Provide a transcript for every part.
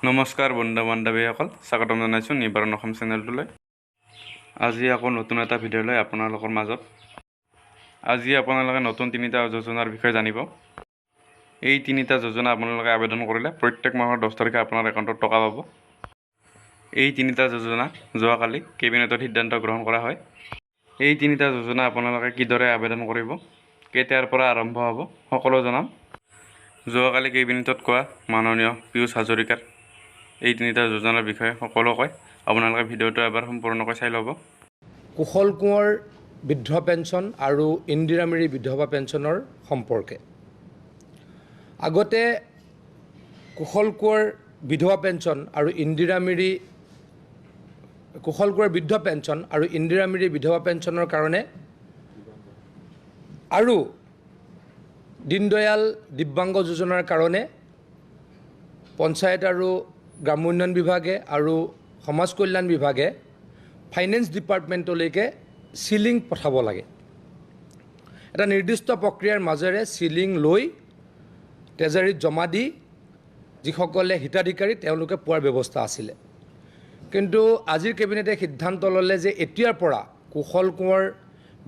নমস্কাৰ বন্ধু বান্ধৱীসকল, স্বাগতম জনাইছোঁ নিবাৰণ অসম চেনেলটোলৈ। আজি আকৌ নতুন এটা ভিডিঅ' লৈ আপোনালোকৰ মাজত। আজি আপোনালোকে নতুন তিনিটা যোজনাৰ বিষয়ে জানিব। এই তিনিটা যোজনা আপোনালোকে আবেদন কৰিলে প্ৰত্যেক মাহৰ 10 তাৰিখে আপোনাৰ একাউণ্টত টকা পাব। এই তিনিটা যোজনা যোৱাকালি কেবিনেটত সিদ্ধান্ত গ্ৰহণ কৰা হয়। এই তিনিটা যোজনা আপোনালোকে কিদৰে আবেদন কৰিব, কেতিয়াৰ পৰা আৰম্ভ হ'ব, সকলো জনাম। যোৱাকালি কেবিনেটত কোৱা মাননীয় পীয়ুষ হাজৰিকাৰ এই তিনিটা যোজনাৰ বিষয়ে সকলো কয়। আপোনালোকে ভিডিঅ'টো এবাৰ সম্পূৰ্ণকৈ চাই ল'ব। কুশল কোঁৱৰ বৃদ্ধ পেঞ্চন আৰু ইন্দিৰা মিৰি বিধৱা পেঞ্চনৰ সম্পৰ্কে আগতে কুশল কোঁৱৰ বিধৱা পেঞ্চন আৰু ইন্দিৰা মিৰি, কুশল কোঁৱৰ বৃদ্ধ পেঞ্চন আৰু ইন্দিৰা মিৰি বিধৱা পেঞ্চনৰ কাৰণে আৰু দীনদয়াল দিব্যাংগ যোজনাৰ কাৰণে পঞ্চায়ত আৰু গ্ৰাম্য উন্নয়ন বিভাগে আৰু সমাজ কল্যাণ বিভাগে ফাইনেন্স ডিপাৰ্টমেণ্টলৈকে চিলিং পঠাব লাগে। এটা নিৰ্দিষ্ট প্ৰক্ৰিয়াৰ মাজেৰে চিলিং লৈ ট্ৰেজাৰীত জমা দি যিসকলে হিতাধিকাৰী, তেওঁলোকে পোৱাৰ ব্যৱস্থা আছিলে। কিন্তু আজিৰ কেবিনেটে সিদ্ধান্ত ল'লে যে এতিয়াৰ পৰা কুশল কোঁৱৰ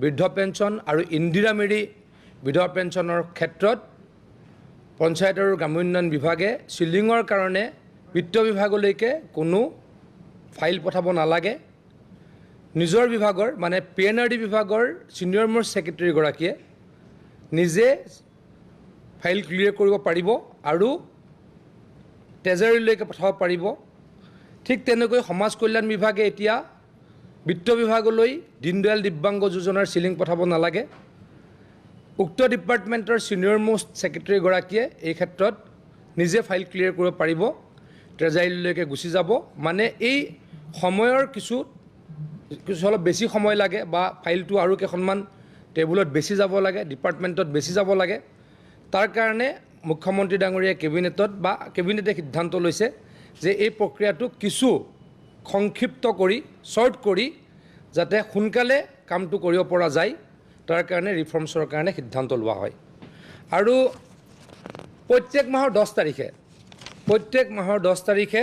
বৃদ্ধ পেঞ্চন আৰু ইন্দিৰা মিৰি বিধৱা পেঞ্চনৰ ক্ষেত্ৰত পঞ্চায়ত আৰু গ্ৰাম্য উন্নয়ন বিভাগে চিলিঙৰ কাৰণে বিত্ত বিভাগলৈকে কোনো ফাইল পঠাব নালাগে। নিজৰ বিভাগৰ, মানে পি এন আৰ ডি বিভাগৰ ছিনিয়ৰ মোষ্ট ছেক্ৰেটেৰীগৰাকীয়ে নিজে ফাইল ক্লিয়াৰ কৰিব পাৰিব আৰু ট্ৰেজাৰীলৈকে পঠাব পাৰিব। ঠিক তেনেকৈ সমাজ কল্যাণ বিভাগে এতিয়া বিত্ত বিভাগলৈ দীনদয়াল দিব্যাংগ যোজনাৰ চিলিং পঠাব নালাগে। উক্ত ডিপাৰ্টমেণ্টৰ ছিনিয়ৰ মোষ্ট ছেক্ৰেটেৰীগৰাকীয়ে এই ক্ষেত্ৰত নিজে ফাইল ক্লিয়াৰ কৰিব পাৰিব, ট্ৰেজাৰীলৈকে গুচি যাব। মানে এই সময়ৰ কিছু কিছু অলপ বেছি সময় লাগে বা ফাইলটো আৰু কেইখনমান টেবুলত বেছি যাব লাগে, ডিপাৰ্টমেণ্টত বেছি যাব লাগে। তাৰ কাৰণে মুখ্যমন্ত্ৰী ডাঙৰীয়াই কেবিনেটত বা কেবিনেটে সিদ্ধান্ত লৈছে যে এই প্ৰক্ৰিয়াটো কিছু সংক্ষিপ্ত কৰি, শ্বৰ্ট কৰি, যাতে সোনকালে কামটো কৰিব পৰা যায়, তাৰ কাৰণে ৰিফৰ্মছৰ কাৰণে সিদ্ধান্ত লোৱা হয়। আৰু প্ৰত্যেক মাহৰ 10 তাৰিখে, প্ৰত্যেক মাহৰ 10 তাৰিখে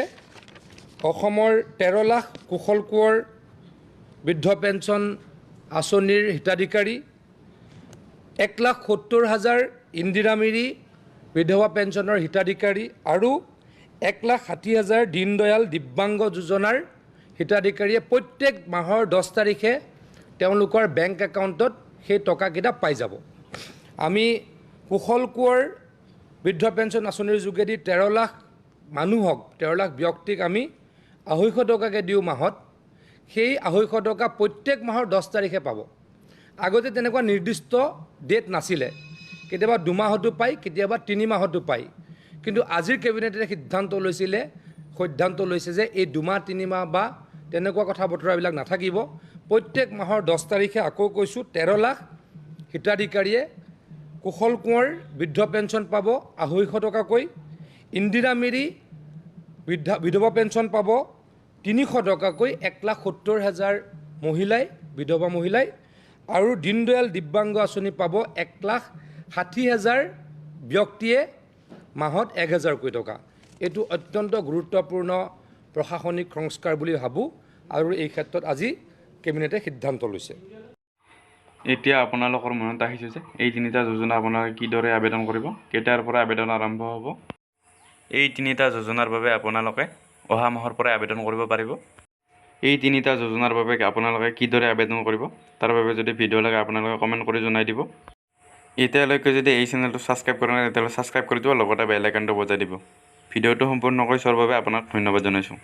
অসমৰ 13 লাখ কুশল কোঁৱৰ বৃদ্ধ পেঞ্চন আঁচনিৰ হিতাধিকাৰী, 1,70,000 ইন্দিৰা মিৰি বিধৱা পেঞ্চনৰ হিতাধিকাৰী আৰু 1,60,000 দীনদয়াল দিব্যাংগ যোজনাৰ হিতাধিকাৰীয়ে প্ৰত্যেক মাহৰ 10 তাৰিখে তেওঁলোকৰ বেংক একাউণ্টত সেই টকাকেইটা পাই যাব। আমি কুশল কোঁৱৰ বৃদ্ধ পেঞ্চন আঁচনিৰ যোগেদি 13 লাখ মানুহক, 13 লাখ ব্যক্তিক আমি 250 টকাকৈ দিওঁ মাহত। সেই 250 টকা প্ৰত্যেক মাহৰ 10 তাৰিখে পাব। আগতে তেনেকুৱা নিৰ্দিষ্ট ডেট নাছিলে। কেতিয়াবা দুমাহতো পায়, কেতিয়াবা 3 মাহতো পায়। কিন্তু আজিৰ কেবিনেটে সিদ্ধান্ত লৈছে যে এই দুমাহ, 3 মাহ বা তেনেকুৱা কথা বতৰাবিলাক নাথাকিব। প্ৰত্যেক মাহৰ 10 তাৰিখে, আকৌ কৈছোঁ, 13 লাখ হিতাধিকাৰীয়ে কুশল কোঁৱৰ বৃদ্ধ পেঞ্চন পাব 250 টকাকৈ, ইন্দিৰা মিৰি বৃদ্ধা বিধৱা পেঞ্চন পাব 300 টকাকৈ 1,70,000 মহিলাই, বিধৱা মহিলাই, আৰু দীনদয়াল দিব্যাংগ আঁচনি পাব 1,60,000 ব্যক্তিয়ে মাহত 1000কৈ টকা। এইটো অত্যন্ত গুৰুত্বপূৰ্ণ প্ৰশাসনিক সংস্কাৰ বুলি ভাবোঁ আৰু এই ক্ষেত্ৰত আজি কেবিনেটে সিদ্ধান্ত লৈছে। এতিয়া আপোনালোকৰ মনত আহিছে যে এই তিনিটা যোজনা আপোনালোকে কিদৰে আবেদন কৰিব, কেতিয়াৰ পৰা আবেদন আৰম্ভ হ'ব। এই তিনিটা যোজনাৰ বাবে আপোনালোকে অহা মাহৰ পৰাই আবেদন কৰিব পাৰিব। এই তিনিটা যোজনাৰ বাবে আপোনালোকে কিদৰে আবেদন কৰিব, তাৰ বাবে যদি ভিডিঅ' লাগে, আপোনালোকে কমেণ্ট কৰি জনাই দিব। এতিয়ালৈকে যদি এই চেনেলটো ছাবস্ক্ৰাইব কৰা নাই, তেতিয়াহ'লে ছাবস্ক্ৰাইব কৰি দিব, লগতে বেল আইকনটো বজাই দিব। ভিডিঅ'টো সম্পূৰ্ণকৈ চোৱাৰ বাবে আপোনাক ধন্যবাদ জনাইছোঁ।